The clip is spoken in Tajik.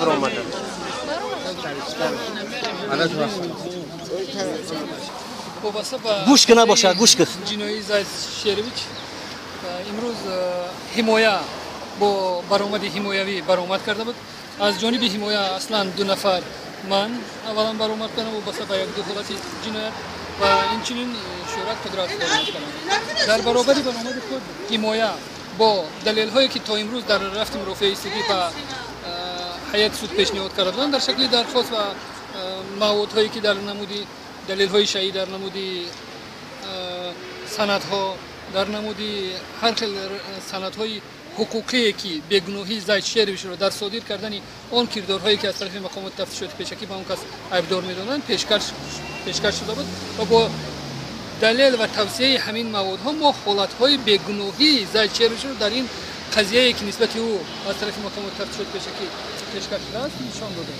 Фуромадам. Гӯш ки набошад, гӯш ки. Ҷиноии Зайд Шерович имрӯз ҳимоя бо баромади ҳимоявӣ баромад карда буд. Аз ҷониби ҳимоя аслан ду нафар, ман аввалан баромад кардам вобаста ба як-ду ҳолати ҷиноят ва инчунин Шӯҳрат Қудрат баромад кардам. Дар баробари баромади худ ҳимоя бо далелҳое, ки то имрӯз дар рафти мурофиаи судӣ ба ҳайати суд пешниҳод карда буданд дар шакли дархост ва маводҳое, ки дар намуди далелҳои шаъӣ, дар намуди санадҳо, дар намуди ҳар хел санадҳои ҳуқуқие, ки бегуноҳии Зайд Шеровичро дар содир кардани он кирдорҳое, ки аз тарафи мақомоти тафтишоти пешакӣ ба он кас айбдор медонанд, пешкаш шуда буд ва бо далел ва тавсияи ҳамин маводҳо мо ҳолатҳои бегуноҳии Зайд Шеровичро дар ин қазияе, ки нисбати ӯ аз тарафи мақомоти тафтишоти пешакӣ пешкаш шудааст, нишон додем.